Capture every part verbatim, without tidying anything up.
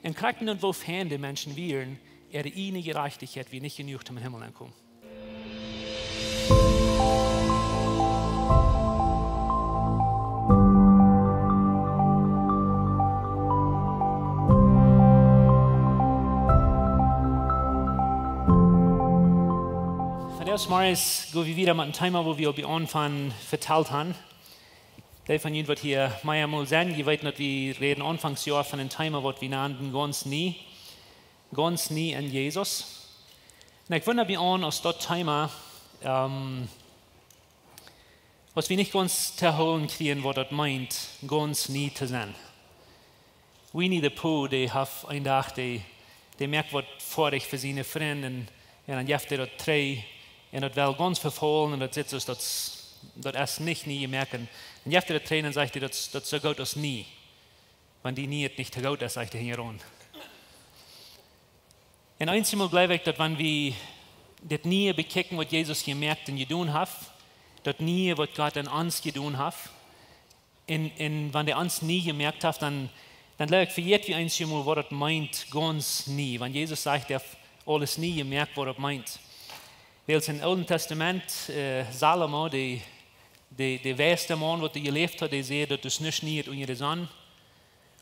Un krakjt dan, woo fein de Menschen wieren, äare ieejne Jerajchtichkjeit wia nich jenuach, om em Himmel aunkomen. Vondoag zemorjes go wie wieda met een Thema, woo wie aul bie Aunfank vetalt han. Dee von junt, waut hia meamol sent, jie weeten, daut wie räden Aunfank Joa von een Thema, waut wie nanden gaunz nie. Gaunz nie en Jesus. Un ekj wunda mie aun, aus daut Thema, ähm, aus wie nich gaunz to hoolen kjrieen, waut daut meent, gaunz nie to sennen. Winnie the Pooh, dee haft een Dach, dee, dee moakt waut foadich fa siene Frind un, un dan jeft hee daut trigj. Un daut well gaunz vefaulen un daut sitt soo aus daut, daut es nich nie jemoakt. Un dan jeft hee daut trigj un sajcht hee, daut, daut es soo goot aus nie. Wan die nie et nich to goot es, sajcht hee hinjaraun. Un eensjemol jleew ekj, daut wan wie dit Niee bekjikjen, waut Jesus jemoakt un jedonen haft, daut Niee, waut Gott en ons jedonen haft, un, un wan dee ons nie jemoakt haft, dan, dan jleew ekj, vejäten wie eensjemol, waut daut meent, gaunz nie. Wan Jesus sajcht, hee haft aules nie jemoakt, waut daut meent. Wiels em Oolen Tastament, äh, Salomo, de, de, de weisste Maun, waut doa jeläft haft, dee säd, daut es nuscht Niees unja de Sonn.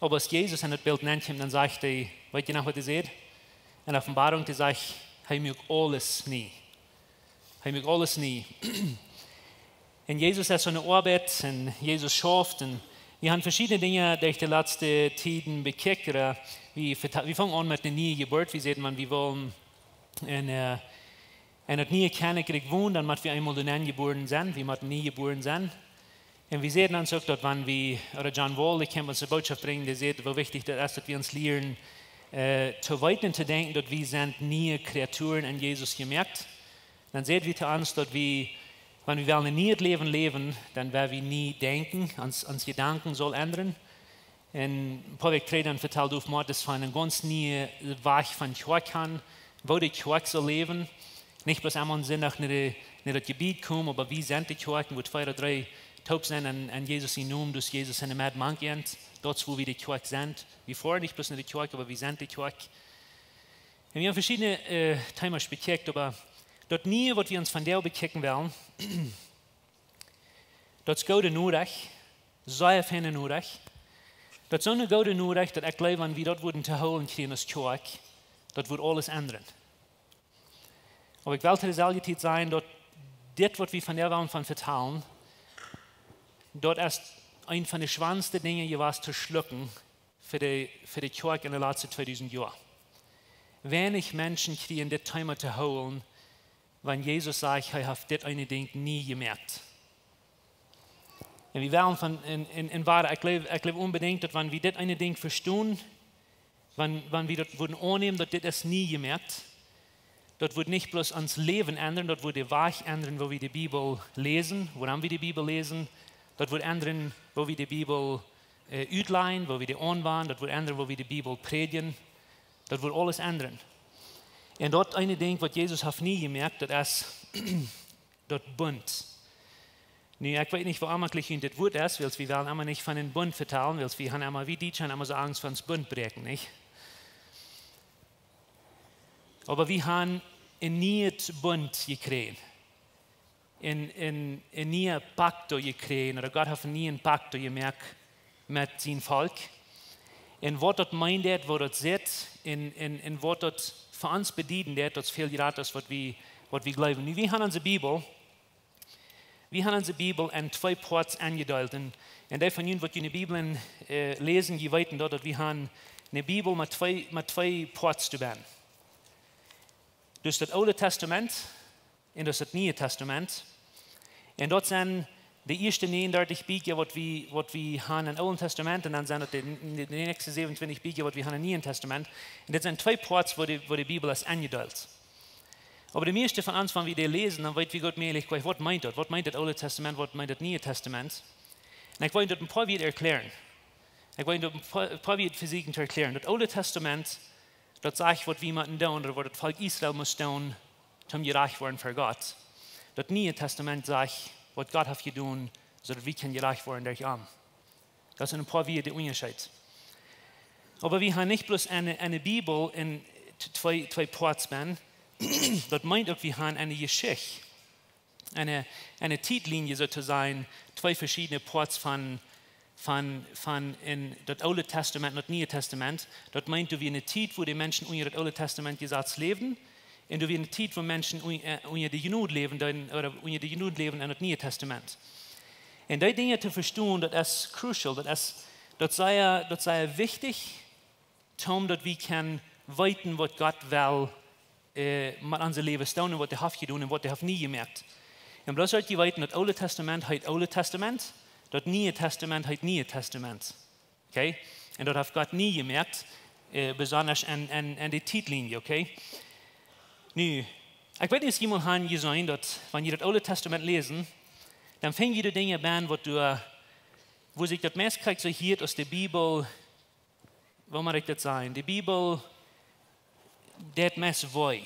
Oba aus Jesus en daut Bilt nenkjemt, dan sajcht hee, weet jie noch, waut hee säd? En Openboarunk, dee sajcht, hee moakt aules nie. Hee moakt aules nie. Un Jesus es aun de Oabeit un Jesus schauft. Un wie haben veschiedne Dinja derch de latste Tieden bekjikjt. Wie veta-, wie fungen aun met eene niee Jeburt. Wie säden, wan wie wellen en, äh, en daut niee Kjennichrikj wonen, dan motten wie eemol doa nenn jebuaren sennen. Wie motten nie jebuaren sennen. Un wie säden ons uk, daut wan wie, ooda John Wall, dee kjemt ons de Bootschoft brinjen, dee sajcht, woo wichtich daut es, daut wie ons lieren, äh, to weeten un to denkjen, daut wie sent niee Kreaturen en Jesus jemoakt. Dan säd wie to ons, daut wie, wan wie wellen een nieet Läwen läwen, dan woa wie nie denkjen, ons, ons Jedanken sell endren. Un een poa Wäakj trigj dan vetald Duf Mortis von een gaunz niee Wajch von Kjoakj han, woo de Kjoakj saul läwen. Nich bloos eemol een Sindach no de, no daut Jebied komen, oba wie sent de Kjoakj, un wua twee ooda dree toop sent en, en Jesus sien Nomen, dan es Jesus en de Medd mank an. Daut es woo wie de Kjoakj sent. Wie foaren nich bloos no de Kjoakj, oba wie sent de Kjoakj. Un wie haben veschiedne, äh, Themas bekjikjt, oba daut Niee, waut wie ons vondoag bekjikjen wellen, daut es goode Norecht, sea feine Norecht. Daut es soone goode Norecht, daut ekj jleew, wan wie daut wudden to hoolen kjrieen aus Kjoakj, daut wudd aules endren. Oba ekj well to deeselwje Tiet sajen, daut dit, waut wie vondoag wellen von vetalen, daut es eent von de schwoaste Dinja jewast to schlucken fa de, fa de Kjoakj en de latste tweedusent Joa. Weinich Menschen kjrieen dit Thema to hoolen, wan Jesus sajcht, hee haft dit eene Dinkj nie jemoakt. Un wie wellen von, en, en, en woa, ekj jleew, ekj jleew onbedinjt, daut wan wie dit eene Dinkj vestonen, wan, wan wie daut wudden aunnämen, daut dit es nie jemoakt, daut wudd nich bloos ons Läwen endren, daut wudd de Wajch endren, woo wie de Bibel läsen, wuarom wie de Bibel läsen, daut wudd endren, woo wie de Bibel, äh, utlajen, woo wie dee aunwenjen, daut wudd endren, woo wie de Bibel prädjen, daut wudd aules endren. Un daut eene Dinkj, waut Jesus haft nie jemoakt, daut es daut Bunt. Nu, ekj weet nich, woo aunjäwlich dit Wuat es, wiels wie wellen emma nich von een Bunt vetalen, wiels wie haben emma, wie Dietsche haben emma soo Angst ver ons Bunt bräakjen, nich? Oba wie haben een nieet Bunt jekjräajen. Een, een, een nieen Pakt doa jekjräajen, ooda Gott haft een nieen Pakt doa jemoakt met sien Volkj. Un waut daut meent, woo daut sitt, un, un, un waut daut fa ons bedieden deit, daut es väl jrata aus waut wie, waut wie jleewen. Nu, wie haben onse Bibel, wie haben onse Bibel en twee Poats enjedeelt. Un, un dee von junt, waut june Bibeln, äh, läsen, jie weeten daut, daut wie haben eene Bibel met twee, met twee Poats doabennen. Dus daut Oole Tastament un daut es daut Niee Tastament. Un daut sent de ieeschte negenundartich Bieekja, waut wie, waut wie haben em Oolen Tastament, un dan sent daut de, de, de näakjste säwenuntwintich Bieekja, waut wie haben em Nieen Tastament. Un dit sent twee Poats, woo de, woo de Bibel es enjedeelt. Oba de mieeschte von ons, wan wie dee läsen, dan weet wie goot mäajlich jlikj, waut meent daut? Waut meent daut Oole Tastament? Waut meent daut Niee Tastament? Un ekj well daut een poa Wieed erkjläaren. Ekj well daut een poa, een poa Wieed vesieekjen to erkjläaren. Daut Oole Tastament, daut sajcht, waut wie motten doonen, ooda waut daut Volkj Israel must doonen, toom jerajcht woaren ver Gott. Daut Niee Tastament sajcht, waut Gott haft jedonen, soo daut wie kjennen jerajcht woaren derch am. Daut es een poa Wieed de Unjascheet. Oba wie haben nich bloos eene, eene Bibel en t-, twee, twee Parts benn. Daut meent uk, wie haben eene Jeschicht. Eene, eene Tietlinie sozusagen, twee veschiedne Parts von, von, von en daut Oole Testament un daut Niee Testament. Daut meent, doa wia eene Tiet, wua de Menschen unja daut Oole Testament Jesaz läwden. Un doa wia eene Tiet, wua Menschen un-, äh, unja de Jnod läwden, dan, ooda unja de Jnod läwden en daut Niee Testament. Un dee Dinja to vestonen, daut es crucial, daut es, daut es sea, daut es sea wichtich, toom daut wie kjennen weeten, waut Gott well, äh, met onse Läwes doonen un waut hee haft jedonen un waut hee haft nie jemoakt. Un bloos daut jie weeten, daut Oole Testament heet Oole Testament, daut Niee Testament heet Niee Testament. Okay? Un daut haft Gott nie jemoakt, äh, besonda en, en, en de Tietlinie, okay? Nu, ekj weet nich, aus jie mol haben jeseenen, daut, wan jie daut Oole Testament läsen, dan finj jie de Dinja benn, waut doa, wua sikj daut meist krakjt soo hieet aus de Bibel, woo mott ekj daut sajen? De Bibel deit meist wee.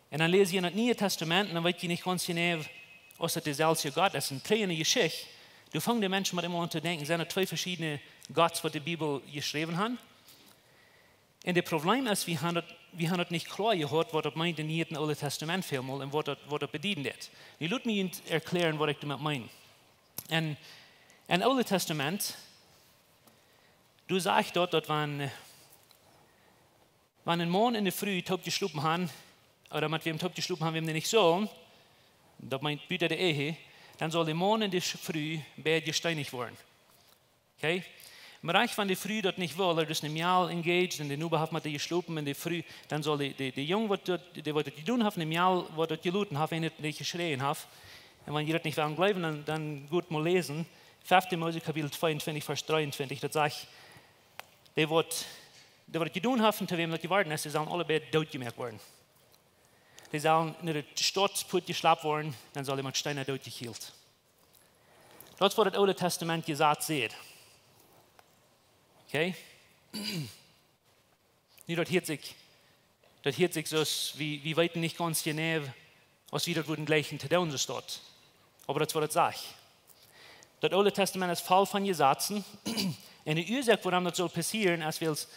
Un dan läs jie en daut Niee Testament un dan weet jie nich gaunz jeneiw, aus daut deeselwje Gott es. En kjlieene Jeschicht, doa fangen de Menschen met eemol aun to denkjen, sent daut twee veschiedne Gotts, waut de Bibel jeschräwen haben? Un daut Problem es, wie haben daut, wie haben daut nich kloa jehaut, waut daut meent en Niee un Oole Testament välmol un waut daut, waut daut bedieden deit. Nu lot mie junt erkjlären, waut ekj doamet meen. En, en Oole Testament, doa sajcht daut, daut wan, äh, wan een Maun un eene Fru toop jeschlopen haben, ooda met wäm toop jeschlopen haben, wäm dee nich sullen, daut meent buta de Ehe, dan saul de Maun un de Sch-, Fru beid jesteenicht woaren. Okay? Oba wan de Fru daut nich well, ooda es een Mejal engaged un de Noba haft met dee jeschlopen un de Fru, dan saul de, de, de Jung, waut daut, dee waut daut jedonen haft, de Mejal, waut daut jeloten haft, un nich jeschräjen haft. Un wan jie daut nich wellen jleewen, dan, dan got mol läsen. Fefte Mose Kapitel tweeuntwintich, Varsch dreeuntwintich, daut sajcht, dee waut, dee waut daut jedonen haft un to wäm daut jeworden es, dee sellen aule beid doot jemoakt woaren. Dee sellen no de Stautspoat jeschlapt woaren, dan saul dee met Steena doot jekjielt. Daut es waut daut Oole Testament Jesaz sajcht. Okay? Nu, daut hieet sikj, daut hieet sikj soo aus, wie, wie weeten nich gaunz jeneiw, aus wie daut wudden jlikjen to doonen, soo steit. Oba daut es waut daut sajcht. Daut Oole Testament es voll von Jesazen. Un de Uasoak, wuarom daut saul passieren, es wiels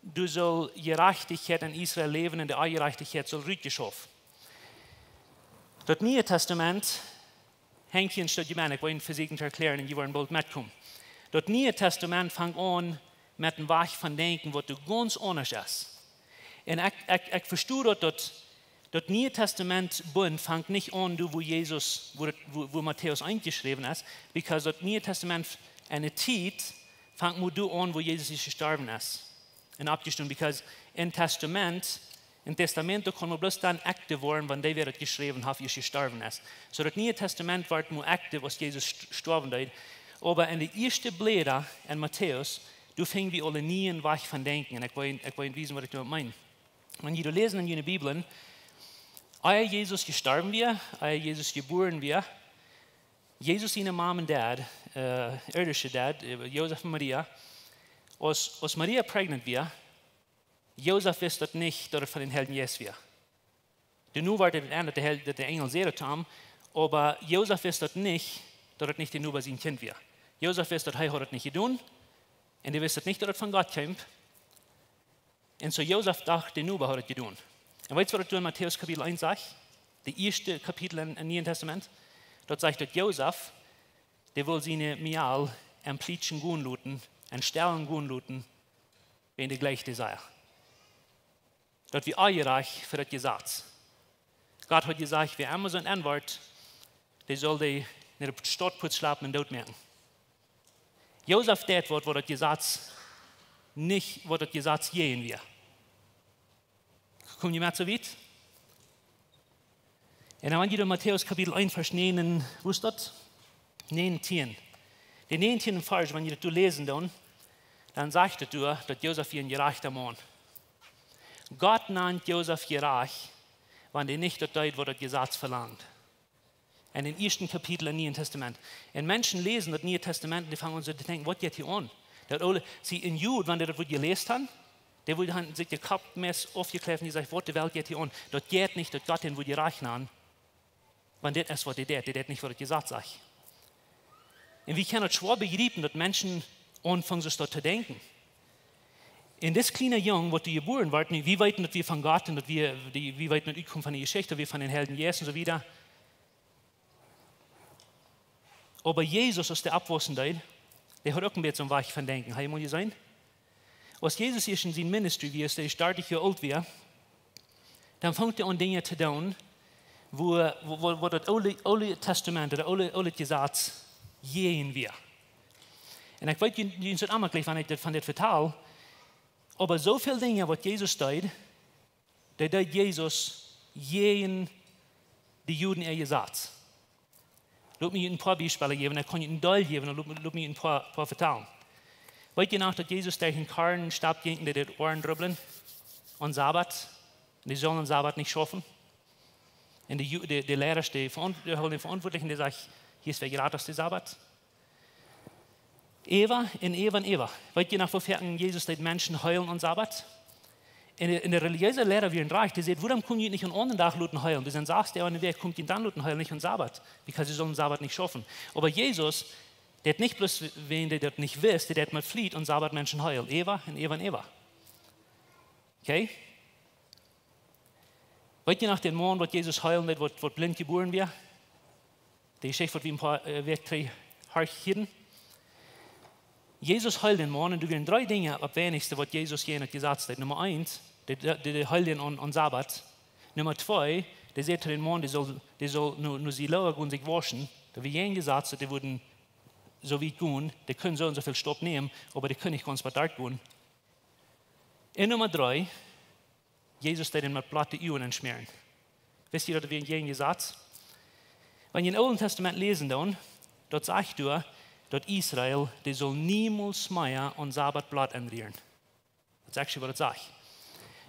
doa saul Jerajchtichkjeit en Israel läwen un de Onjerajchtichkjeit saul rutjeschauft. Daut Niee Testament henjt hia een Stekj benn, ekj well daut vesieekjen to erkjlären un jie woaren boolt metkomen. Daut Niee Testament fangt aun met een Wajch von denkjen, waut doa gaunz aundasch es. Un ekj, ekj, ekj vesto daut, daut, daut Niee Testament Bunt fangt nich aun doa, wua Jesus, wua daut, wua, wua Matäus eent jeschräwen es, because daut Niee Testament en de Tiet fangt mau doa aun, wua Jesus es jestorwen es. Un oppjestonen, because en Testament, en Testamento kaun mau bloos dan active woaren, wan dee, wäa daut jeschräwen haft, es jestorwen es. Soo daut Niee Testament woat mau active, aus Jesus st-, jestorwen es. Oba en de ieeschte Bläda en Matäus, doa finj wie aul een nieen Wajch von denkjen. Un ekj well, ekj well wiesen, waut ekj doamet meen. Wan jie doa läsen en june Bibeln, ea Jesus jestorwen wia, ea Jesus jebuaren wia, Jesus siene Mom un Dad, äh, irdische Dad, äh, Josef un Maria, aus, aus Maria pregnant wia, Josef wist daut nich, daut et von dän Heiljen Jeist wia. Doano wort et endat, daut de Heil-, daut de Enjel säd daut to am, oba Josef wist daut nich, daut et nich de Noba sien Kjint wia. Josef wist, daut hee haud et nich jedonen, un hee wist daut nich, daut et von Gott kjeem. Un soo Josef docht, de Noba haud et jedonen. Un weetst, waut daut doa en Matäus Kapitel eent sajcht? De ieeschte Kapitel en, em Nieen Testament. Daut sajcht, daut Josef, dee wull siene Mejal em Plietschen gonen loten, em Stellen gonen loten, wäajen dee jleicht dee sea. Daut wia onjerajcht fa daut Jesaz. Gott haud jesajcht, wäa emma soon N-Wuat, dee sull dee no de Stautspoat schlapen un doot moaken. Josef deed waut, waut daut Jesaz nich, waut daut Jesaz jäajen wia. Kom jie met soo wiet? Un dan, wan jie dan Matäus Kapitel eent, Varsch näajen, woo es daut? Näajentieen. De näajentieenden Varsch, wan jie daut doa läsen dan, dan sajcht et doa, daut Josef wia een jerajchta Maun. Gott nant Josef jerajcht, wan hee nich daut deed, waut daut Jesaz velangt. En dän ieeschten Kapitel em Nieen Testament. Un Menschen läsen daut Niee Testament un dee fangen aun soo to denkjen, waut jeit hia aun? Daut Oole, see, een Jud, wan dee daut wudd jeläst haben, dee wudd han sikj de Kopp meist aufjekjleeft un jesajcht, waut de Welt jeit hia aun? Daut jeit nich, daut Gott dän wudd jerajcht nanen, wan dit es, waut dee deit, dee deit nich, waut daut Jesaz sajcht. Un wie kjennen daut schwoa bejriepen, daut Menschen aunfungen soo to denkjen. Un dis kjliena Jung, waut doa jebuaren wort, nu, wie weeten daut wia von Gott un daut wia, dee, wie weeten daut utkomen von de Jeschicht, wia von dän Heiljen Jeist un soo wieda. Oba Jesus, aus dee oppwaussen deed, dee haud uk een bät soon Wajch von denkjen. Hab jie mol jeseenen? Aus Jesus ieescht en sien ministry wia, aus dee dartich Joa oolt wia, dan funk hee aun Dinja to doonen, wua, wua, wua, wua daut Oole, Oole Tastament, daut Oole, Oole Jesaz jäajen wia. Un ekj weet, jie, jie sent aulemol jlikj, wan ekj daut, von dit vetal, oba soo väl Dinja, waut Jesus deed, dee deed Jesus jäajen de Juden äa Jesaz. Lot mie een poa Biespels jäwen, ekj kaun junt een Deel jäwen, oba lot, lot mie een poa, poa vetalen. Weet jie noch, daut Jesus derch een Goaden stappt, jinkj, dee deed Oaren rubblen aum Sabbat? Un dee sullen aum Sabbat nich schaufen. Un de Ju-, de, de Leidasch, dee veaunt-, dee hoolen dän veauntwuatlich un dee säden: "Hia es wäa jrata aus de Sabbat." Äwa un äwa un äwa. Weet jie noch, woo foaken Jesus deed Menschen heelen aum Sabbat? Un de, un de relijeese Leida wieren rajcht, dee säden: "Wuarom kjennen jie nich aum aundren Dach loten heelen? Doa sent sas Doag enne Wäakj, kjennen jie dan loten heelen, nich aum Sabbat? Because see sullen aum Sabbat nich schaufen." Oba Jesus, dee deed nich bloos, wäajen dee daut nich wist, dee deed met Fliet aum Sabbat Menschen heelen. Äwa un äwa un äwa. Okay? Weet jie noch dän Maun, waut Jesus heelen deed, waut, waut blint jebuaren wia? De Jeschicht, waut wie een poa, äh, Wäakj trigj horchten. Jesus heeld dän Maun un doa wieren dree Dinja opp weinichste, waut Jesus jäajen daut Jesaz deed. Numma eent, dee, dee, dee heeld dän aum, aum Sabbat. Numma twee, dee säd to dän Maun, dee sull, dee sull no, no Siloa gonen, sikj wauschen. Daut wia jäajen Jesaz, daut dee wudden soo wiet gonen, dee kunnen soo un soo väl Staup nämen, oba dee kunnen nich gaunz bat doa gonen. Un Numma dree, Jesus deed am met Bloot de Uagen enschmäaren. Wist jie daut, wia jäajen Jesaz? Wan jie em Oolen Tastament läsen dan, daut sajcht doa, daut Israel, dee sull niemols mea aum Sabbat Bloot enrieren. Daut sajcht, waut daut sajcht.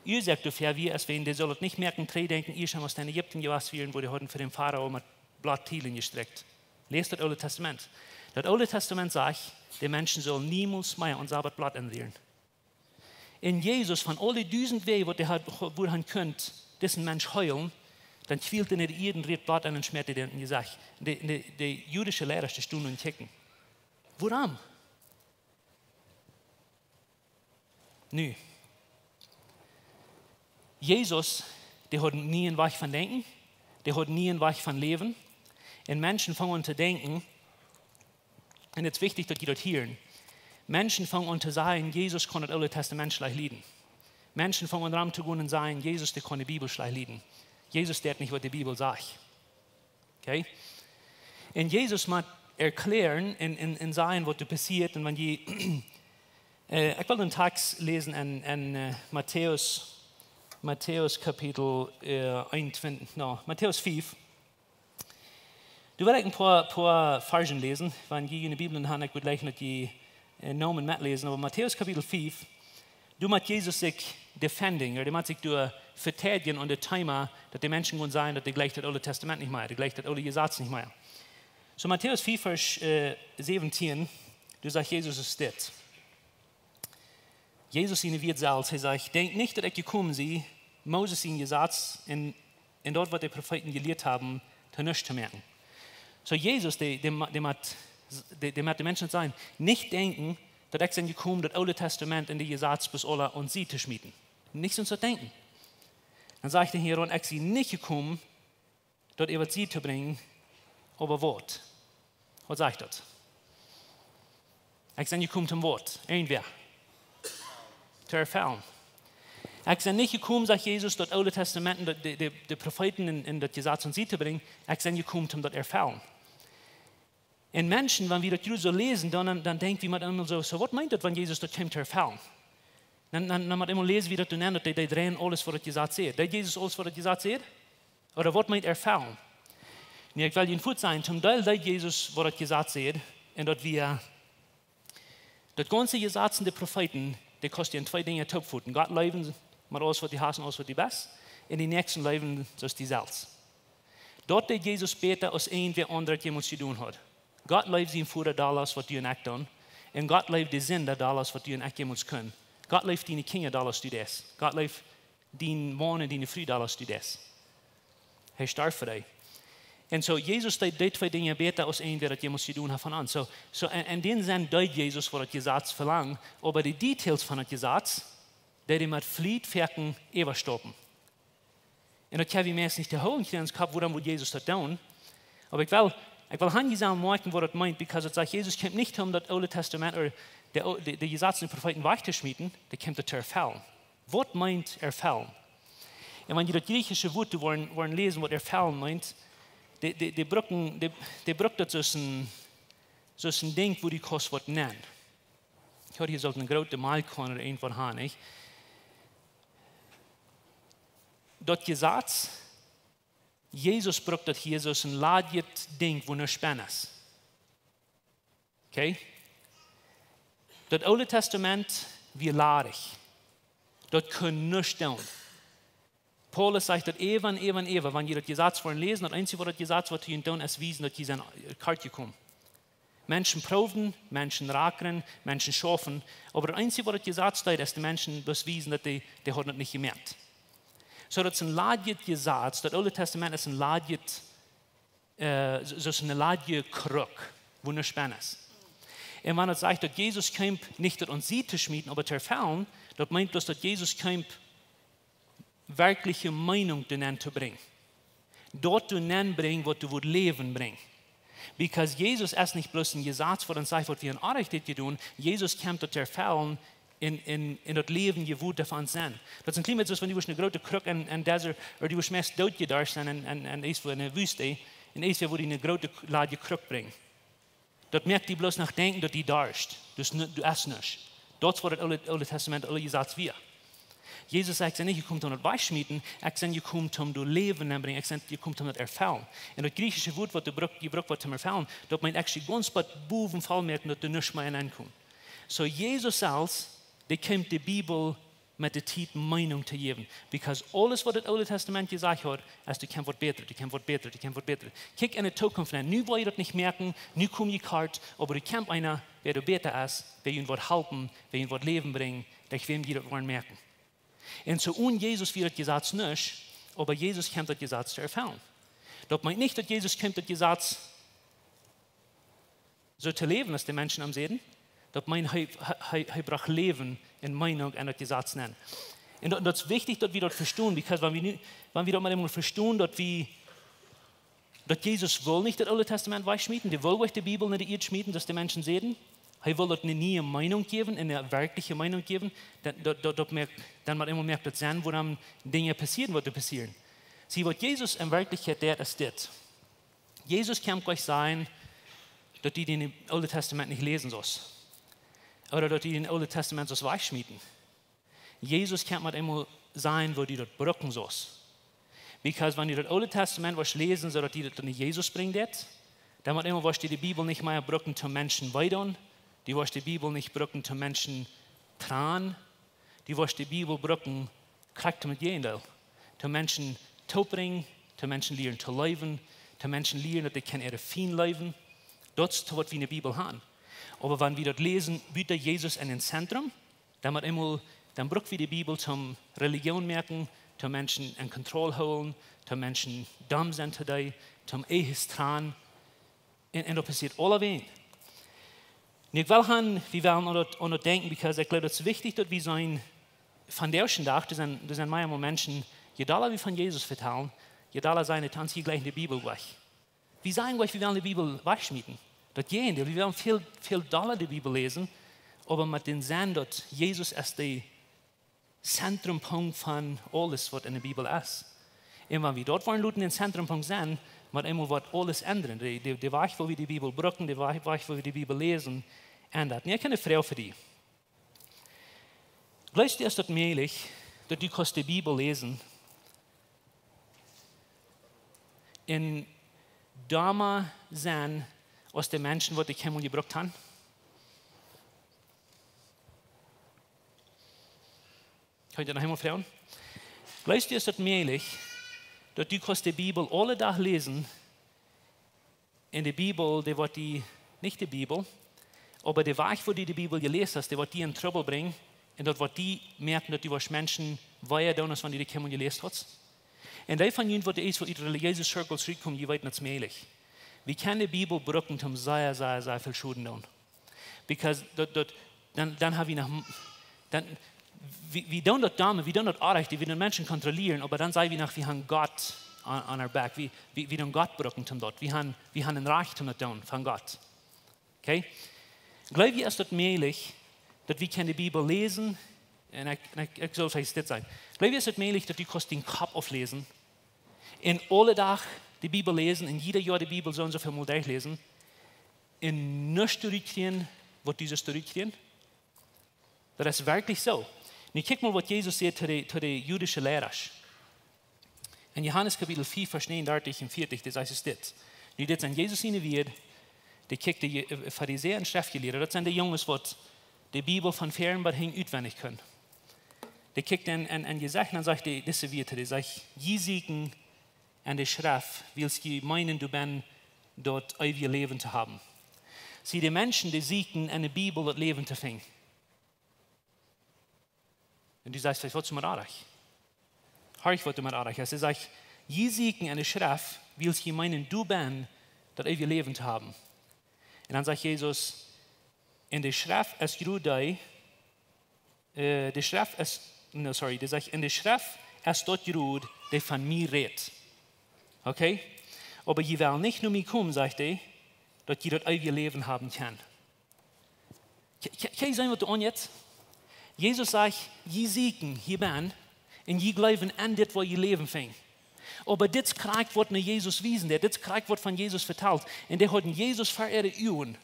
Uasoak doafäa wia, es wäajen dee sullen daut nich moaken, trigj denkjen, ieescht aus dee en Ägipten jewast wieren, wua dee hauden fa dän Farao met Bloot Tieden jestrikjt. Läst daut Oole Tastament. Daut Oole Tastament sajcht, de Menschen sullen niemols mea aum Sabbat Bloot enrieren. Un Jesus, von aul de dusent Wäaj, waut hee haud, wua hee kunn disen Mensch heelen, dan kjwielt hee no de Ieed, rieet Bloot aun un schmäat dee dän em Jesecht. De, de, de judische Leidasch, dee stunden un kjikjten. Wuarom? Nu, Jesus, dee haud een nieen Wajch von denkjen, dee haud een nieen Wajch von läwen. Un Menschen fungen aun to denkjen, un daut es wichtich, daut jie daut hieren. Menschen fungen aun to sajen, Jesus kaun daut Oole Tastament schlajcht lieden. Menschen fungen aun rom to gonen un sajen, Jesus, dee kaun de Bibel schlajcht lieden. Jesus deed nich, waut de Bibel sajcht. Okay? Un Jesus mott erkjläaren un, un, un sajen, waut doa passieet. Un wan jie, äh, ekj well een Tekst läsen en, en, äh, Matäus, Matäus Kapitel, äh, eenuntwintich, no, Matäus fief. Doa well ekj een poa, poa Varzen läsen, wan jie june Bibel haben, ekj wudd jleichen, daut jie, äh, Nomen metläsen, oba Matäus Kapitel fief, doa mott Jesus sikj defending, ooda dee mott sikj doa veteidijen aun daut Thema, daut de Menschen gonen sajen, daut dee jlikjt daut Oole Tastament nich mea, dee jlikjt daut Oole Jesaz nich mea. Soo Matäus fief, Varsch, äh, säwentieen, doa sajcht Jesus es dit. Jesus siene Wieed selfst, hee sajcht: "Denkjt nich, daut ekj jekomen sie, Moses sien Jesaz un, un daut, waut de Profeeten jelieet haben, to nuscht to moaken." Soo Jesus, dee, dee, ma-, dee mott, dee, dee mott de Menschen sajen, nich denkjen, daut ekj sie jekomen, daut Oole Tastament un de Jesaz bloos aula aun Sied to schmieten. Nich soo to denkjen. Dan sajcht hee hia, un ekj sie nich jekomen, daut äwa Sied to brinjen, oba waut? Waut sajcht daut? Ekj sie jekomen om waut? Irjentwäa to erfellen. Ekj sie nich jekomen, sajcht Jesus, daut Oole Tastament, daut, de, de, de Profeeten un, un daut Jesaz aun Sied to brinjen. Ekj sie jekomen om daut erfellen. Un Menschen, wan wie daut jrod soo läsen, dan, dan, dan denkj wie met eemol soo, soo, waut meent daut, wan Jesus daut kjeem to erfellen? Dan, dan, dan met eemol läs wie daut doa nenn, daut dee, dee dreien aules, waut daut Jesaz sajcht. Deed Jesus aules, waut daut Jesaz sajcht? Ooda waut meent erfellen? Nu, ekj well junt fuaz sajen, toom Deel deed Jesus, waut daut Jesaz sajcht, un daut wia, daut gaunze Jesaz un de Profeeten, dee kost die en twee Dinja toopfoten. Gott leewen met aules, waut du hast un aules, waut du best, un dän Näakjsten leewen soo aus die selfst. Daut deed Jesus bäta aus irjentwäa aundra jemols jedonen haud. Gott leeft sien Voda dolla aus waut du un ekj doonen. Un Gott leeft de Sinda dolla aus waut du un ekj jemols kjennen. Gott leeft diene Kjinja dolla aus du deist. Gott leeft dien Maun un diene Fru dolla aus du deist. Hee storf fa die. Un soo, Jesus deed dee twee Dinja bäta aus irjentwäa daut jemols jedonen haft von ons. Soo, soo, en, en dän Senn deed Jesus waut daut Jesaz velangd, oba de Details von daut Jesaz, dee dee met Fliet foaken äwastaupen. Un daut kjenn wie meist nich to hoolen kjrieen en ons Kopp, wuarom wudd Jesus daut doonen. Oba ekj well, ekj well han jie sellen moakjen waut daut meent, because daut sajcht, Jesus kjeem nich om daut Oole Testament ooda de, de, de Jesaz un de Profeeten wajch to schmieten, dee kjeem daut to erfellen. Waut meent erfellen? Un wan jie daut griechische Wuat doa woaren, woaren läsen, waut erfellen meent, dee, dee, dee brucken, dee, dee brukt daut soo aus een, soo aus een Dinkj, wua du kaust waut nenn. Ekj haud hia sult eene groote Malkjkaun ooda irjentwaut han, nich? Daut Jesaz, Jesus brukt daut hia soo aus een ladjet Dinkj, wua nuscht benn es. Okay? Daut Oole Testament wia ladich. Daut kunn nuscht doonen. Paulus sajcht daut äwa un äwa un äwa, wan jie daut Jesaz woaren läsen, daut eensje waut daut Jesaz woat to junt doonen, es wiesen daut jie sent, äh, kort jekomen. Menschen proowden, Menschen rakren, Menschen schaufen, oba daut eensje waut daut Jesaz deed, es de Menschen bloos wiesen daut dee, dee hauden daut nich jemoakt. Soo daut es een ladjet Jesaz, daut Oole Testament es een ladjet, äh, soo, soo aus eene ladje Kruck, wua nuscht benn es. Un wan daut sajcht daut Jesus kjeem nich daut aun sied to schmieten, oba to erfellen, daut meent bloos daut Jesus kjeem werkjliche Meenunk doa nenn to brinjen. Daut doa nenn brinjen, waut doa wudd Läwen brinjen. Because Jesus es nich bloos een Jesaz, waut ons sajcht, waut wie en Orrajchtet jedonen. Jesus kjemt daut to erfellen en, en, en daut läwendje Wuat von ons sennen. Daut es een kjlien bät soo aus wan du wurscht eene groote Kruck en, en desert, ooda du wurscht meist doot jedorscht sennen en, en, en irjentwua enne Wüste, un irjentwäa wudd die eene groote K-, ladje Kruck brinjen. Daut moakt die bloos noch denkjen daut die dorscht. Dus nu, du hast nuscht. Daut es waut daut Oole, Oole Testament, daut Oole Jesaz wia. Jesus säd: "Ekj sie nich jekomen om daut wajchschmieten, ekj sie jekomen om daut Läwen nenn brinjen, ekj sie jekomen om daut erfellen." Un daut griechische Wuat, waut doa brukt, jebrukt woat om erfellen, daut meent actually gaunz bat bowen voll moaken, daut doa nuscht mea nenn kaun. Soo Jesus selfst, dee kjeem de Bibel met de Tiet Meenunk to jäwen. Because aules waut daut Oole Testament jesajcht haud, es: "Du kjenst waut bätret, du kjenst waut bätret, du kjenst waut bätret. Kjikj enne Zukunft nenn. Nu woa jie daut nich moakjen, nu kom jie kort, oba doa kjemt eena, wäa doa bäta es, wäa junt woat halpen, wäa junt woat Läwen brinjen, derch wäm jie daut woaren moakjen." Un soo onen Jesus wia daut Jesaz nuscht, oba Jesus kjemt daut Jesaz to erfellen. Daut meent nich daut Jesus kjeem daut Jesaz soo to läwen aus de Menschen am säden. Daut meent, hee, hee, hee, hee brocht Läwen un Meenunk en daut Jesaz nenn. Un daut, daut es wichtich daut wie daut vestonen, because wan wie nu, wan wie daut mau eemol vestonen, daut wie, daut Jesus wull nich daut Oole Testament wajchschmieten, dee wull nich de Bibel no de Ieed schmieten, soo aus de Menschen säden. Hee wull daut eene niee Meenunk jäwen, eene werkjliche Meenunk jäwen, dan, daut, daut, daut moakt, dan mau eemol moakt daut Senn, wuarom Dinja passieren, waut doa passieren. See, waut Jesus en Werkjlichkjeit deed, es dit. Jesus kjemt nich sajen, daut du daut Oole Testament nich läsen saust. Ooda daut du daut Oole Testament saust wajchschmieten. Jesus kjemt mau eemol sajen, woo du daut brucken saust. Because wan du daut Oole Testament wurscht läsen, soo daut die daut no Jesus brinjen deit, dan mau eemol wurscht du de Bibel nich mea brucken toom Menschen wee doonen. Du wurscht de Bibel nich brucken toom Menschen tranen. Du wurscht de Bibel brucken, krakjt toom Jäajendeel. Toom Menschen toopbrinjen, toom Menschen lieren to leewen, toom Menschen lieren daut dee kjennen äare Fiend leewen. Daut es waut wie enne Bibel haben. Oba wan wie daut läsen, buta Jesus en daut Zentrum, dan mau eemol, dan bruck wie de Bibel toom Relijoon moaken, toom Menschen en Kontroll hoolen, toom Menschen domm sennen to dee, toom Ehes tranen. Un, un daut passieet aulawäajen. Nu, ekj well han, wie wellen aun daut, aun daut denkjen, because ekj jleew daut es wichtich daut wie seenen, vondoag dän Dach, doa sent, doa sent mau eemol Menschen, je dolla wie von Jesus vetalen, je dolla seenen dee, ons jie jlikj de Bibel wajch. Wie sajen jlikj, wie wellen de Bibel wajchschmieten. Daut Jäajendeel, wie wellen väl, väl dolla de Bibel läsen, oba met dän Senn daut Jesus es de Zentrumpunkt von aules waut enne Bibel es. Un wan wie daut woaren loten dän Zentrumpunkt sennen, mau eemol woat aules endren. De, de, de Wajch woo wie de Bibel brucken, de Wajch, Wajch woo wie de Bibel läsen, endren. Nu, ekj hab eene Froag fa die. Jleefst du, es daut mäajlich, daut du kaust de Bibel läsen un doa mau sennen aus de Menschen, waut dee kjemol jebrukt haben? Kaun ekj daut noch eemol froagen? Jleefst du, es daut mäajlich, daut du kaust de Bibel aule Dach läsen un de Bibel, dee woat die, nich de Bibel, oba de Wajch woo du de Bibel jeläst hast, dee woat die en Trubbel brinjen un daut woat die moaken daut du woascht Menschen wee doonen aus wan du dee kjemol jeläst hast? Un dee von junt, waut eascht ut religiöse Circles rutkomen, jie weeten, daut es mäajlich. Wie kjennen de Bibel brucken, om sea, sea, sea väl Schoden doonen. Because daut, daut, dan, dan ha wie noch, dan, wie, wie doonen daut domme, wie doonen daut orrajchte, wie doonen Menschen kontrollieren, oba dan saj wie noch, wie haben Gott on, on our back. Wie, wie, wie doonen Gott brucken, om daut. Wie haben, wie haben een Rajcht, om daut doonen, von Gott. Okay? Jleew jie, es daut mäajlich, daut wie kjennen de Bibel läsen? Un ekj, un ekj, ekj saul veleicht dit sajen. Jleew jie, es daut mäajlich, daut du kaust dien Kopp aufläsen un aule Dach de Bibel läsen un jieda Joa de Bibel soo un soo väl mol derchläsen un nuscht doarut kjrieen, waut du sust doarut kjrieen? Daut es werkjlich soo. Nu kjikj mol, waut Jesus säd to de, to de jüdische Leida. En Johanes Kapitel vea, Varsch negenundartich un veatich, dee sajcht dit. Nu, dit sent Jesus siene Wieed, dee kjikjt de Ju-, äh, Farisäa un Schreftjelieede, daut sent de Junges, waut de Bibel von väaren bat hinjen utwendich kjennen. Dee kjikjt en, en, en Jesecht un dan sajcht dee dise Wieed, dee sajcht: "Jie sieekjen en de Schreft, wiels jie meenen, doabie daut eewje Läwen to haben." See, de Menschen, dee sieekjen en de Bibel daut Läwen to finjen. Un du sajchst veleicht: "Waut es doamet orrajcht?" Horch, waut doamet orrajcht es. Hee sajcht: "Jie sieekjen en de Schreft, wiels jie meenen, doabie daut eewje Läwen to haben." Un dan sajcht Jesus: "En de Schreft es jrood dee, äh, de Schreft es," no, sorry, dee sajcht: "En de Schreft es daut jrood, dee von mie rät." Okay? "Oba jie wellen nich no mie komen," sajcht hee, "daut jie daut eewje Läwen haben kjennen." Kje-, kje-, kjenn jie seenen, waut doa aunjeit? Jesus sajcht: "Jie sieekjen hia benne un jie jleewen en dit, wua jie Läwen finjen. Oba dit es krakjt, waut no Jesus wiest, dit es krakjt, waut von Jesus vetalt." Un dee hauden Jesus ver äare Uagen.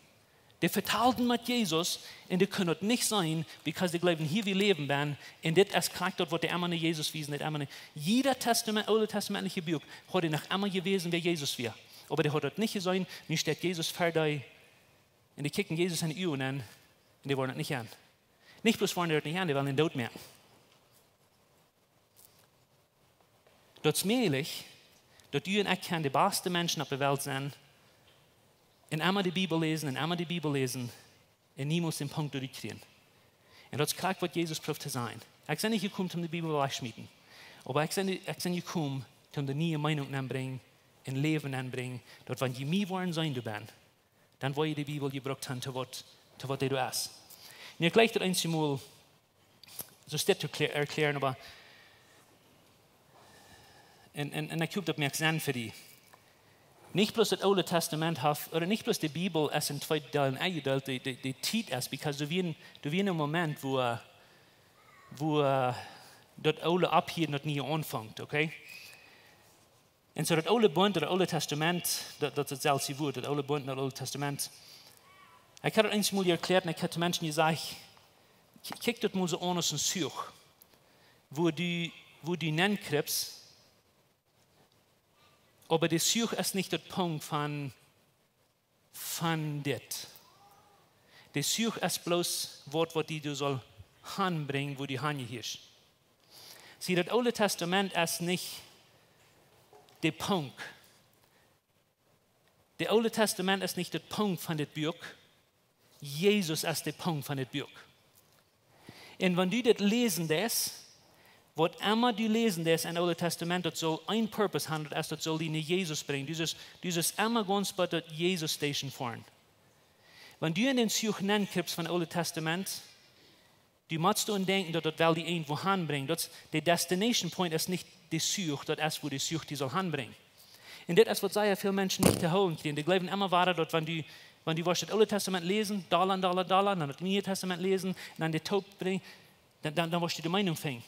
Dee vetalden met Jesus un dee kunnen daut nich seenen, because dee jleewen hia, wua Läwen benne. Un dit es krakjt daut, waut dee emma no Jesus wiesen, dee emma no jieda Testament, Oole Testamentliche Buak, haud dee noch emma jewäsen, wäa Jesus wia. Oba dee haud daut nich jeseenen, nu steit Jesus ver dee. Un dee kjikjen Jesus en de Uagen aun un dee woaren daut nich aun. Nich bloos woaren dee daut nich aun, dee wellen am doot moaken. Daut es mäajlich, daut du un ekj kjennen de baste Menschen opp de Welt sennen un emma de Bibel läsen un emma de Bibel läsen un niemols dän Punkt doarut kjrieen. Un daut es krakjt, waut Jesus proowt to sajen. Ekj sie nich jekomen, om de Bibel wajchtoschmieten. Oba ekj sie, ekj sie jekomen, om de niee Meenunk nenbrinjen un Läwen nenbrinjen, daut wan jie mie woaren seenen doabie, dan woa jie de Bibel jebrukt haben to waut, to waut dee doa es. Nu, ekj jleich daut eensjemol soo steit to klä-, erkjläaren, oba, un, un, un ekj hop, daut moakt Senn fa die. Nich bloos daut Oole Testament haft, ooda nich bloos de Bibel es en twee Deelen enjedeelt, dee, dee, dee Tiet es, because doa wia een, doa wia een Moment, wua, wua daut Oole ophieed un daut Niee aunfunk, okay? Un soo daut Oole Bunt, daut Oole Testament, daut, daut es daut selwje Wuat, daut Oole Bunt un daut Oole Testament. Ekj hab daut eensmol erkjläat un ekj hab de Menschen jesajcht: "Kj-, kjikj daut mol soo aun aus een Zuch, wua du, wua du nenkrieps, oba de Zuch es nich daut Punkt von von dit. De Zuch es bloos waut, waut die doa saul hanbrinjen, wua du hanjehieescht." See, daut Oole Testament es nich de Punkt. Daut Oole Testament es nich daut Punkt von dit Buak. Jesus es de Punkt von dit Buak. Un wan du dit läsen deist, waut emma du läsen deist em Oolen Tastament, daut saul een Purpose haben, daut es, daut saul die no Jesus brinjen. Du sust, du sust emma gaunz bie daut Jesus Station foaren. Wan du en dän Zuch nenkrippst von Oolen Tastament, du motst doaraun denkjen, daut daut well die irjentwua hanbrinjen. Daut es, de destination point es nich de Zuch, daut es, wua de Zuch die saul hanbrinjen. Un dit es, waut sea väl Menschen nich to hoolen kjrieen. Dee jleewen emma wada, daut wan du, wan du woascht daut Oole Tastament läsen, dolla un dolla, dolla, dan daut Niee Tastament läsen, un dan de Toop brinjen, dan, dan, dan woascht du de Meenunk finjen.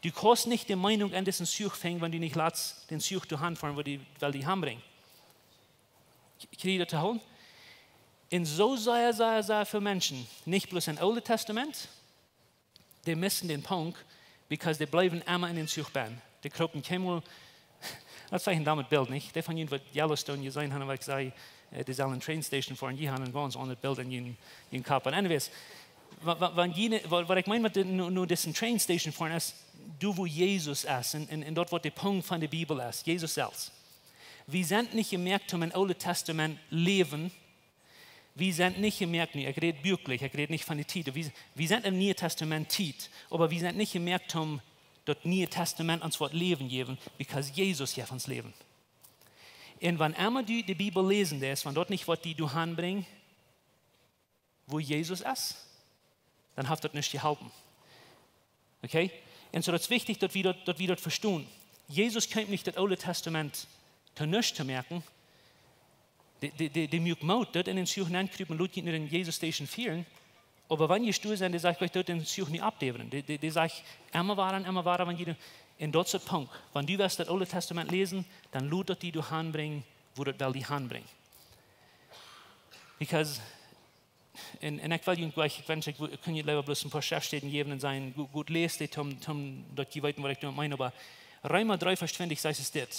Du kaust nich de Meenunk en disen Zuch finjen, wan du nich latst dän Zuch doahan foaren, wua dee well die hanbrinjen. Kj-, kjrie jie daut to hoolen? Un soo sea, sea, sea väl Menschen, nich bloos em Oolen Tastament, dee missen dän Punkt, because dee bliewen emma en dän Zuch bennen. Dee krupen kjeenmol, daut es een doamet Bilt, nich? Dee von junt, waut Yellowstone jeseenen haben, waut ekj säd, äh, dee sellen Train Station foaren, dee haben een gaunz aundret Bilt en jun, jun Kopp. But anyways, wa-, wa-, wan jie, wa-, waut ekj meen met de, no, no disen Train Station foaren es, doa wua Jesus es, un, un, un daut waut de Punkt von de Bibel es, Jesus selfst. Wie sent nich jemoakt om em Oolen Tastament läwen, wie sent nich jemoakt, nä, ekj räd bibelsch, ekj räd nich von de Tiet. Wie, wie sent em Nieen Tastament Tiet, oba wie sent nich jemoakt om daut Niee Tastament ons woat Läwen jäwen, because Jesus jeft ons Läwen. Un wan emma du de Bibel läsen deist, wan daut nich woat die doahan brinjen, wua Jesus es, dan haft daut nich jeholpen. Okay? Un soo, daut es wichtich, daut wie daut, daut wie daut vestonen. Jesus kjeem nich daut Oole Tastament to nuscht to moaken. Dee, dee, dee, dee muak Moot, daut en dän Zuch nenkrupen, lot jie no dän Jesus Station fieren. Oba wan jie stua sent, dee sajcht, ekj doo dän Zuch nich oppdäwen. Dee, dee, dee sajcht, emma wada, emma wada, wan jie doonen. Un daut es de Punkt. Wan du west daut Oole Tastament läsen, dan lot daut die doahan brinjen, wua daut well die han brinjen. Because, un, un ekj well junt jlikj, ekj wensch, ekj wo-, kunn junt leewa bloos een poa Schreftstäden jäwen un sajen, goot, goot läst dit, om, om daut jie weeten, waut ekj doamet meen, oba Reema dree, Varsch twintich sajcht es dit: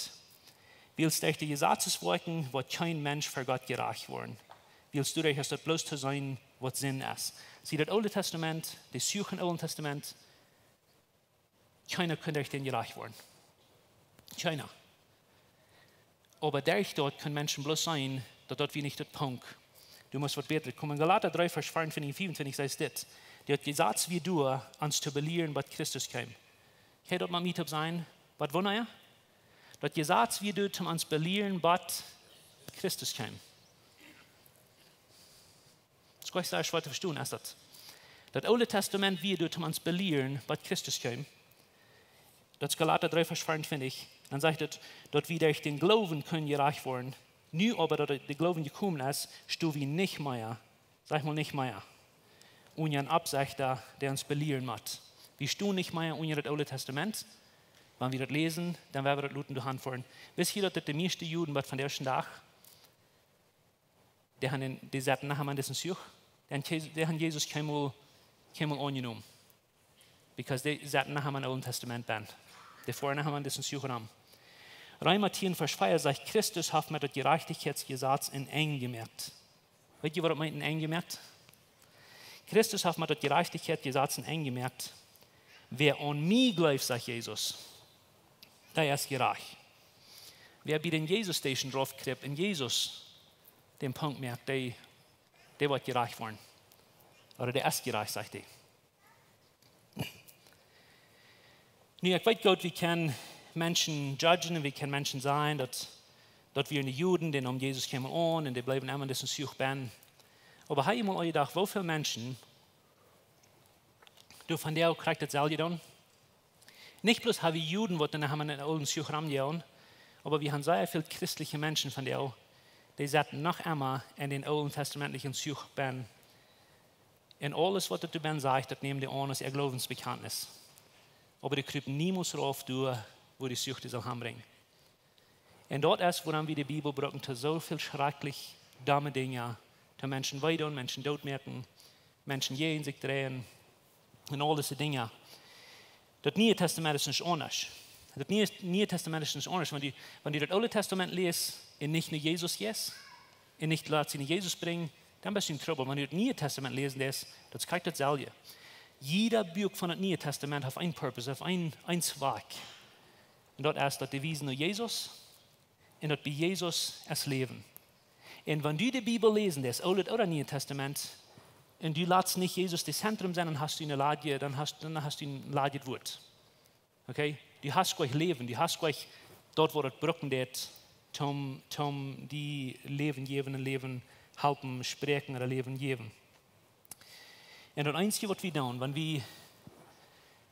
Wiels derch de Jesazes Woakjen woat kjeen Mensch ver Gott jerajcht woaren, wiels doaderch es daut bloos to seenen, waut Sind es. See, daut Oole Tastament, de Zuch em Oolen Tastament, kjeena kunn derch dän jerajcht woaren. Kjeena. Oba derch daut kjennen Menschen bloos seenen, daut daut wia nich daut Punkt. Du motst waut bätret komen. Galata dree, Varsch veeauntwintich un fiefuntwintich sajcht dit: Daut Jesaz wia doa, ons to belieren, bat Christus kjeem. Kjenn jie daut met mie toop sajen? Waut wundat jie? Daut Jesaz wia doa, om ons belieren, bat Christus kjeem. Daut es goanich soo schwoa to vestonen es daut. Daut Oole Tastament wia doa, om ons belieren, bat Christus kjeem. Daut es Galata dree, Varsch veeauntwintich. Dan sajcht et, daut wie derch dän Gloowen kunnen jerajcht woaren. Nu oba daut de Gloowen jekomen es, sto wie nich mea, saj mol, nich mea unja een Oppsechta, dee ons belieren mott. Wie stonen nich mea unja daut Oole Tastament. Wan wie daut läsen, dan woa wie daut loten doahan foaren. Wist jie daut, daut de mieeschte Juden, waut vondoag dän Dach, dee han en, dee saten noch emma en disen Zuch. Dee han Je-, dee han Jesus kjeenmol, kjeenmol aunjenomen. Because dee saten noch emma em Oolen Tastament bennen. Dee foaren noch emma en disen Zuch rom. Reema tieen, Varsch vea sajcht: Christus haft met daut Jerajchtichkjeitsjesaz een Enj jemoakt. Weet jie, waut daut meent, een Enj jemoakt? Christus haft met daut Jerajchtichkjeitsjesaz een Enj jemoakt. Wäa aun mie jleeft, sajcht Jesus, dee es jerajcht. Wäa bie dän Jesus Station raufkjriept un Jesus dän Punkt moakt, dee, dee woat jerajcht woaren. Ooda dee es jerajcht, sajcht hee. Nu, ekj weet goot, wie kjennen Menschen judgen un wie kjennen Menschen sajen, daut, daut wieren de Juden, dee neemen Jesus kjeenmol aun un dee bleewen emma en disen Zuch bennen. Oba hab jie mol aunjedocht, woo väl Menschen doa vondoag krakjt daut selwje doonen? Nich bloos ha wie Juden, waut noch emma en dän oolen Zuch romjoagen, oba wie han sea väl christelje Menschen vondoag, dee saten noch emma en dän oolen testamentlichen Zuch bennen. Un aules, waut doa bennen sajcht, daut nämen dee aun aus äa Gloowensbekjantnis. Oba dee krupen niemols rauf doa, wua de Zuch dee saul han brinjen. Un daut es, wuarom wie de Bibel brucken, to soo väl schrakjlich domme Dinja, to Menschen wee doonen, Menschen dootmoaken, Menschen jäajen sikj dreien un aul dise Dinja. Daut Niee Tastament es nich aundasch. Daut Niee, Niee Tastament es nich aundasch. Wan du, wan du daut Oole Tastament läst un nich no Jesus jeist un nich latst die no Jesus brinjen, dan best du en Trubbel. Wan du daut Niee Tastament läsen deist, daut es krakjt daut selwje. Jieda Buak von daut Niee Tastament haft een Purpose, haft een, een Zwakj. Un daut es, daut dee wiesen no Jesus. Un daut bie Jesus es Läwen. Un wan du de Bibel läsen deist, Oolet ooda Nieet Tastament, un du latst nich Jesus daut Zentrum sennen, dan hast du een ladjet, dan hast, dan hast du een ladjet Wuat. Okay? Du hast goanich Läwen, du hast goanich daut, waut et brucken deit, toom, toom die Läwen jäwen un Läwen halpen spräakjen ooda Läwen jäwen. Un daut eensje, waut wie doonen, wan wie,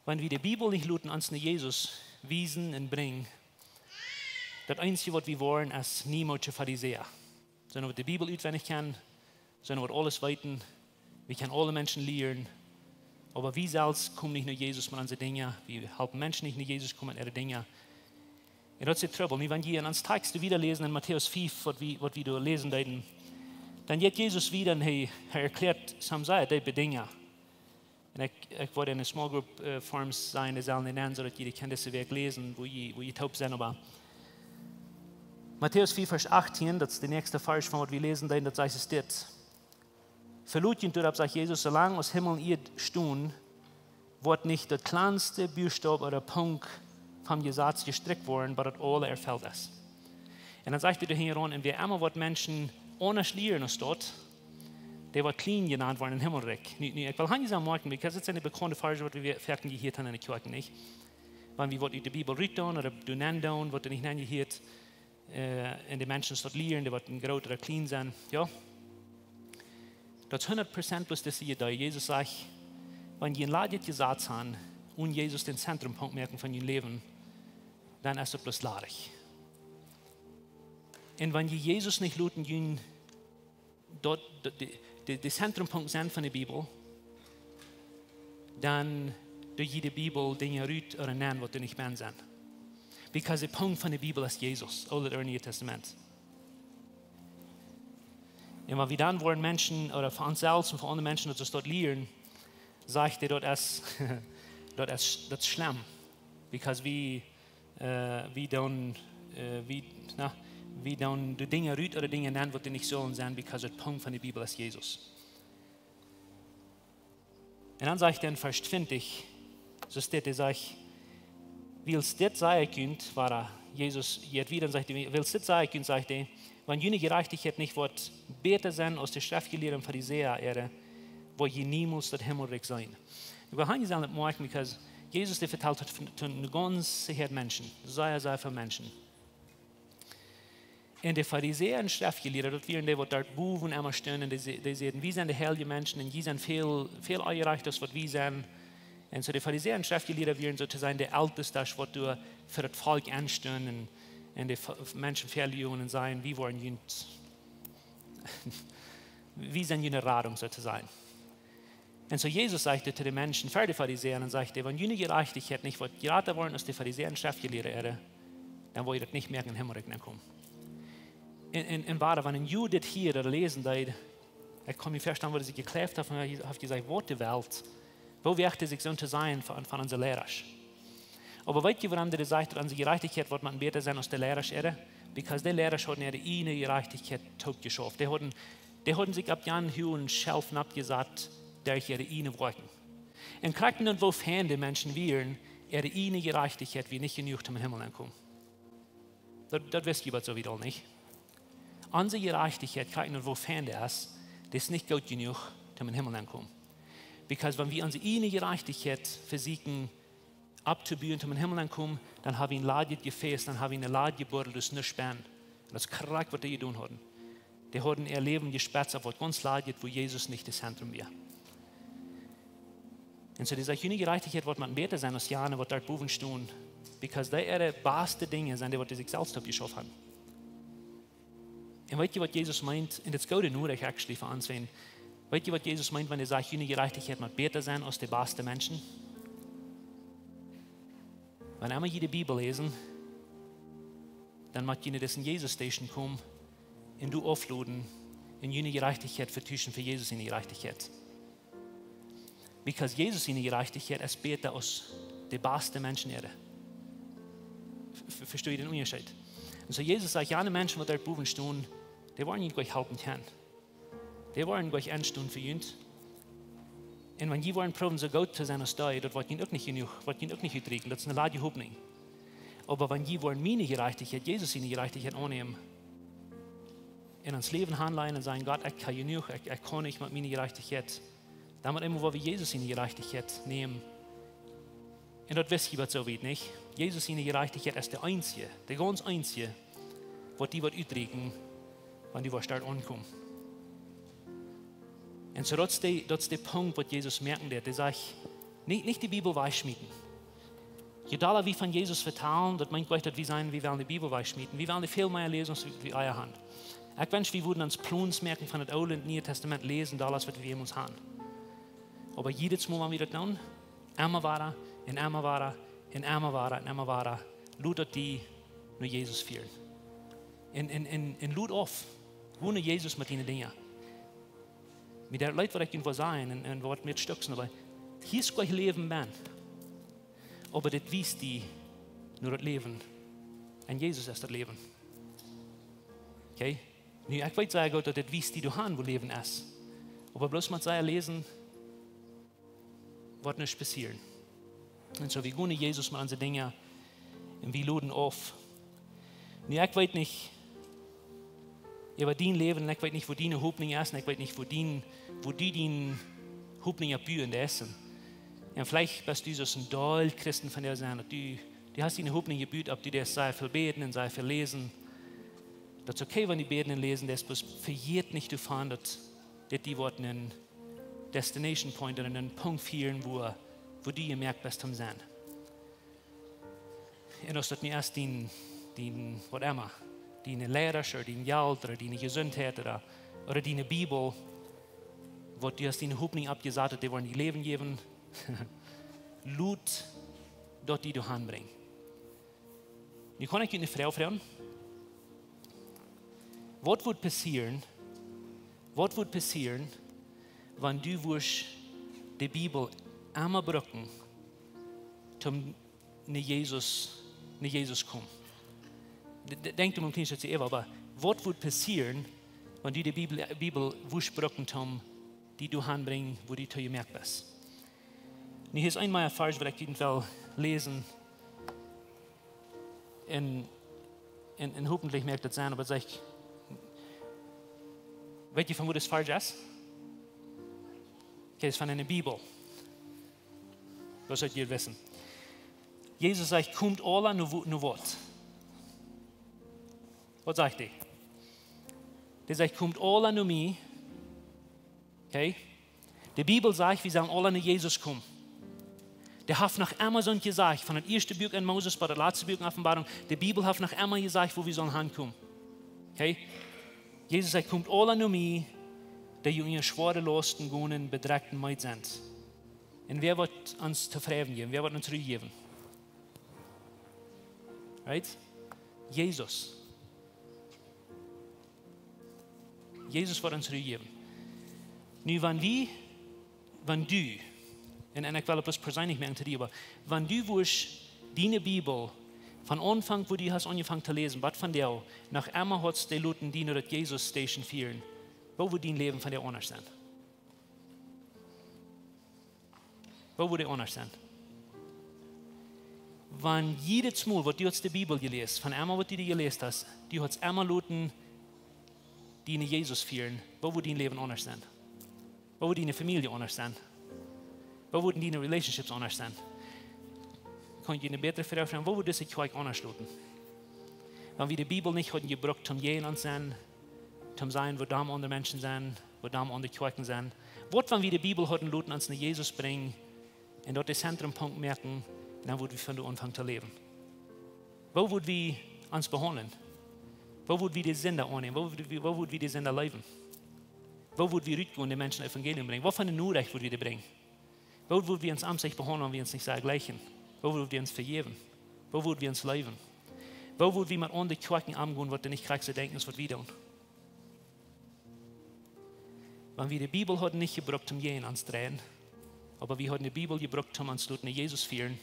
wan wie de Bibel nich loten ons no Jesus wiesen un brinjen, daut eensje, waut wie woaren, es niemoodje Farisäa. Sonda waut de Bibel utwendich kjennen, sonda waut aules weeten, wie kjennen aule Menschen lieren, oba wie selfst komen nich no Jesus met onse Dinja, wie halpen Menschen nich no Jesus komen met äare Dinja. Un daut es de Trubbel. Nu, wan jie en ons Tekjst wieda läsen en Matäus fief, waut wie, waut wie doa läsen deeden, dan jeit Jesus wieda un hee, hee erkjläat some sea deepe Dinja. Un ekj, ekj woa en de small group, eh, forms sajen, dee sellen dee nämen, soodaut jie kjennen dise Wäakj läsen, wua jie, wua jie toop sent, oba Matäus fief, Varsch achtieen, daut es de näakjste Varsch von waut wie läsen deeden, daut sajcht es dit. Velot junt doaropp, sajcht Jesus, soo lang aus Himmel un Ieed stonen, woat nich daut kjlanste Buchstow ooda Punkt vom Jesaz jestrikjt woaren, bat daut aule erfelt es. Un dan sajcht hee doa hinjaraun, un wäa emma waut Menschen aundasch lieren aus daut, dee woat kjlien jenant woaren em Himmelrikj. Nu, nu, ekj well hia nich soo moaken, because daut sent de bekaunde Varschen, waut wie foaken jehieet haben en de Kjoakjen, nich? Wan wie waut ut de Bibel rut doonen ooda doa nenn doonen, waut doa nich nenn jehieet, äh, un de Menschen daut lieren, dee waut een groota ooda kjlien sent, jo. Daut es hundat Prozent bloos dise Idee. Jesus sajcht, wan jie een ladjet Jesaz han, onen Jesus dän Zentrumpunkt moaken von jun Läwen, dan es daut bloos ladich. Un wan jie Jesus nich loten jun, daut, daut de, de, de Zentrumpunkt sennen von de Bibel, dan doo jie de Bibel Dinja rut ooda nenn, waut doa nich benn sent. Because de Punkt von de Bibel es Jesus, Oolet ooda Nieet Testament. Un wan wie dan woaren Menschen, ooda fa ons selfst un fa aundre Menschen, daut see daut lieren, sajcht hee, daut es, daut es, daut es schlemm. Because wie, äh, wie doonen, äh, wie, na, wie doonen de Dinja rut ooda Dinja nenn, waut doa nich sellen sennen, because de Punkt von de Bibel es Jesus. Un dan sajcht hee en Varsch twintich, soo steit, hee sajcht, wiels dit saj ekj junt, wada Jesus jeit wieda un sajcht, wiels dit saj ekj junt, sajcht hee, wan june Jerajchtichkjeit nich woat bäta sennen aus de Schreftjelieede un Farisäa äare, woa jie niemols daut Himmelrikj seenen. Ekj well hia sennen daut moakjen, because Jesus, dee vetalt to, to eene gaunze Häad Menschen, sea, sea väl Menschen. Un de Farisäa un Schreftjelieede, daut wieren dee, waut doa bowen emma stunden, un dee, dee säden, wie sent de heilje Menschen, un jie sent väl, väl onjerajcht aus waut wie sent. Un soo de Farisäa un Schreftjelieede wieren soo to sajen de Eltestasch, waut doa fa daut Volkj enstunden, un, un de Fa-, Menschen väaluagen un säden, wie woaren junt, wie sent june Radunk, soo to sajen. Un soo Jesus sajcht to de Menschen, ver de Farisäa, un sajcht hee, wan june Jerajchtichkjeit nich woat jrata woaren aus de Farisäa un Schreftjelieede äare, dan woa jie daut nich moakjen em Himmelrikj nenkomen. Un, un, un wada, wan een Jud dit hieed ooda läsen deed, ekj kaun mie väastalen, woo hee sikj jekjläft haft, un hee haft jesajcht, waut de Welt, woo woagt hee sikj soo to sajen von, von onse Lierasch? Oba weet jie, wuarom hee sajcht, daut onse Jerajchtichkjeit woat mau bäta sennen aus de Lierasch äare? Because de Lierasch hauden äare ieejne Jerajchtichkjeit toopjeschauft. Dee hauden, dee hauden sikj opp jan huagen Schelf noppjesat derch äare ieejne Woakjen. Un krakjt dan, woo fein de Menschen wieren, äare ieejne Jerajchtichkjeit wia nich jenuach toom em Himmel nenkomen. Daut, daut wist jie waut soo wiet aul nich. Onse Jerajchtichkjeit, krakjt dan, woo fein dee es, dee es nich goot jenuach toom em Himmel nenkomen. Because wan wie onse ieejne Jerajchtichkjeit vesieekjen opptobuen toom em Himmel nenkomen, dan ha wie een ladjet Jefäs, dan ha wie eene ladje Buddel, daut es nuscht benn. Un daut es krakjt waut dee jedonen hauden. Dee hauden äa Läwen jespetzt opp waut gaunz ladjet, wua Jesus nich daut Zentrum wia. Un soo, dee sajcht, june Jerajchtichkjeit woat mau bäta sennen aus jane, waut doa bowen stunden. Because dee äare baste Dinja sent dee, waut dee sikj selfst oppjeschauft haben. Un weet jie, waut Jesus meent? Un daut es goode Norecht, actually, fa ons, wan, weet jie, waut Jesus meent, wan hee sajcht, june Jerajchtichkjeit mott bäta sennen aus de baste Menschen? Wan emma jie de Bibel läsen, dan mott jie no dise Jesus Station komen un doa aufloden un june Jerajchtichkjeit vetuschen fa Jesus siene Jerajchtichkjeit. Because Jesus siene Jerajchtichkjeit es bäta aus de baste Menschen äare. V-, v-, vesto jie dän Unjascheet? Un soo Jesus sajcht, jane Menschen, waut doa bowen stunden, dee woaren junt nich halpen kjennen. Dee woaren nich enstunden fa junt. Un wan jie woaren proowen, soo goot to sennen aus dee, daut woat junt uk nich jenuach, woat junt uk nich utrieekjen. Daut es eene ladje Hopninj. Oba wan jie woaren miene Jerajchtichkjeit, Jesus siene Jerajchtichkjeit aunnämen, en ons Läwen hanlajen un sajen, Gott, ekj kaun jenuach, ekj, ekj kaun nich met miene Jerajchtichkjeit, dan mott eemol, wua wie Jesus siene Jerajchtichkjeit nämen. Un daut wist jie waut soo wiet, nich? Jesus siene Jerajchtichkjeit es de eensje, de gaunz eensje, waut die woat utrieekjen, wan du woascht doa aunkomen. Un soo, daut es de, daut es de Punkt, waut Jesus moaken deed. Hee sajcht, nich, nich de Bibel wajchschmieten. Je dolla wie von Jesus vetalen, daut meent nich, daut wie sajen, wie wellen de Bibel wajchschmieten. Wie wellen dee väl mea läsen, aus wie, wie ea haben. Ekj wensch, wie wudden ons Plons moaken von daut Oole un Niee Testament läsen, dolla aus waut wie jemols haben. Oba jiedet Mol, wan wie daut doonen, emma wada, un emma wada, un emma wada, un emma wada, lot daut die no Jesus fieren. Un, un, un, un lot auf. Go no Jesus met diene Dinja. Mie deit daut leet, waut ekj junt woa sajen, un, un waut mie stekjt, oba hia es nich Läwen benn. Oba dit wiest die no daut Läwen. Un Jesus es daut Läwen. Okay? Nu, ekj weet sea goot, daut dit wiest die doahan, wua Läwen es. Oba bloos met sea läsen, woat nuscht passieren. Un soo, wie go no Jesus met onse Dinja un wie loden auf. Nu, ekj weet nich äwa dien Läwen, un ekj weet nich, wua diene Hopninj es, un ekj weet nich, wua dien, wua du diene Hopninj oppbuen deist. Un veleicht best du soo een Deel Christen von dee sennen, daut du, du hast diene Hopninj jebut opp, du deist sea väl bäden un sea väl läsen. Daut es okay, wan du bäden un läsen deist, bloos vejät nich doavon, daut dit die woat een Destination Point ooda een Punkt fieren, wua, wua du jemoakt best toom sennen. Un aus daut nu es dien, dien, waut emma, diene Leidaschoft ooda dien Jelt ooda diene Jesundheit ooda, ooda diene Bibel, waut du hast diene Hopninj oppjesat, daut dee woat die Läwen jäwen, lot daut die doahan brinjen. Nu kaun ekj junt eene Froag froagen. Waut wudd passieren, waut wudd passieren, wan du wurscht de Bibel emma brucken, toom no Jesus, no Jesus komen? De-, de-, denkj doa mol een kjlien stootje äwa, oba waut wudd passieren, wan du de Bibel, Bibel wurscht brucken, toom die doahan brinjen, wua du too jemoakt best? Nu, hia es een mea Varsch, waut ekj junt well läsen. Un, un, un hopentlich moakt daut Senn, oba daut sajcht, weet jie, von wua daut Varsch es? Okay, es von eene Bibel. Daut sell jie weeten. Jesus sajcht: "Komt aula no wo-, no waut?" Waut sajcht dee? Dee sajcht: "Komt aula no mie." Okay? De Bibel sajcht, wie sellen aula no Jesus komen. Dee haft noch emma soont jesajcht, von daut ieeschte Buak en Moses bat daut latste Buak en Openboarunk. De Bibel haft noch emma jesajcht, wua wie sellen hankomen. Okay? Jesus sajcht: "Komt aula no mie, dee jie unja schwoare Lausten gonen, bedrekjt un meed sent." Un wäa woat ons tofräd jäwen? Wäa woat ons Ru jäwen? Right? Jesus. Jesus woat ons Ru jäwen. Nu, wan wie, wan du, un, un ekj well daut bloos perseenlich moaken to die, oba wan du wurscht diene Bibel von Aunfank, wua du hast aunjefongen to läsen, waut von dee, noch emma hast dee loten die no daut Jesus Station fieren, woo wudd dien Läwen von dee aundasch sennen? Woo wudd dee aundasch sennen? Wan jiedet Mol, waut du hast de Bibel jeläst, von emma, waut du die jeläst hast, du hast emma loten die no Jesus fieren, woo wudd dien Läwen aundasch sennen? Woo wudd diene Famielje aundasch sennen? Woo wudden diene relationships aundasch sennen? Kaun ekj eene bätre Froag froagen: Woo wudd dise Kjoakj aundasch loten, wan wie de Bibel nich hauden jebrukt, toom jäajen ons sennen, toom sajen, woo domm aundre Menschen sent, woo domm aundre Kjoakjen sent? Waut, wan wie de Bibel hauden loten ons no Jesus brinjen un daut de Zentrumpunkt moaken, dan wudd wie von doa aunfangen to läwen? Woo wudd wie ons behaundlen? Woo wudd wie de Sinda aunnämen? Woo wudd wie, woo wudd wie de Sinda leewen? Woo wudd wie rutgonen, de Menschen Evangelium brinjen? Waut fa eene Norecht wudd wie dee brinjen? Woo wudd wie ons aunständig behaundlen, wan wie ons nich soo jlikjen? Woo wudd wie ons vejäwen? Woo wudd wie ons leewen? Woo wudd wie met aundre Kjoakjen omgonen, waut dee nich krakjt soo denkjen aus waut wie doonen? Wan wie de Bibel hauden nich jebrukt, toom jäajen ons dreien, oba wie hauden de Bibel jebrukt, toom ons loten no Jesus fieren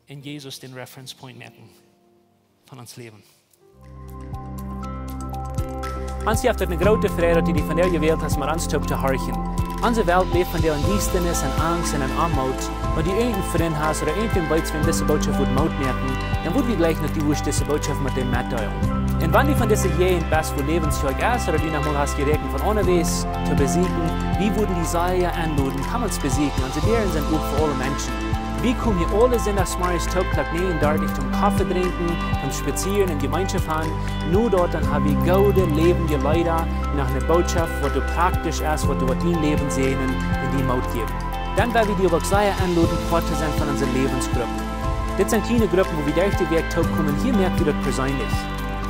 un Jesus dän Reference Point moaken von ons Läwen. Ons jeft et eene groote Freid, daut du die vondoag jewält hast, met ons toop to horchen. Onse Welt läft vondoag en Diestanis, en Angst un en Oamoot. Wan du irjent een Frint hast ooda irjentwäm weetst, wäm dise Bootschoft wudd Moot moaken, dan wudd wie jleichen, daut du wurscht dise Bootschoft met däm metdeelen. Un wan du von dise Jäajent best, wua Läwens Kjoakj es, ooda du noch mol hast jeräakjent von aundawäajes to besieekjen, wie wudden die sea enloden, komm ons besieekjen. Onse Däaren sent op fa aule Menschen. Wie komen hia aule Sindachsmorjes toop Klock näajen dartich toom Koffe drinkjen, toom spazieren un Jemeenschoft haben. No daut dan hab wie goode, läwendje Leeda, noch eene Bootschoft, waut doa praktisch es, waut doa waut dien Läwen säajnen un die Moot jäwen. Dan well wie die oba uk sea enloden, Poat to sennen von onse Läwensgruppen. Dit sent kjliene Gruppen, wua wie derch de Wäakj toop komen. Hia moak wie daut perseenlich.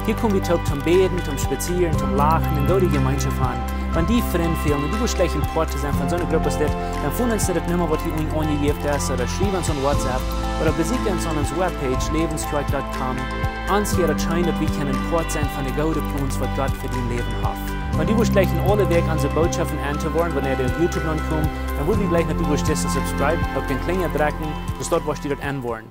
Hia kom wie toop toom bäden, toom spazieren, toom lachen un goode Jemeenschoft haben. Wan die Frind fälen un du wurscht jleichen Poat to sennen von soone Grupp aus dit, dan foon ons no de Numma, waut hia unjen aunjejäft es, ooda schriew ons aun WhatsApp, ooda besieekj ons aun onse Webpage, läwens kjoakj dot com. Ons wia et scheen, daut wie kjennen Poat sennen von de goode Plons, waut Gott fa dien Läwen haft. Wan du wurscht jleichen aule Wäakj onse Bootschoften enn to woaren, wan dee opp YouTube nopp komen, dan wudd wie jleichen, daut du wurscht disen subscribe, opp dän Klinja drekjen, soo daut du wurscht daut enn woaren.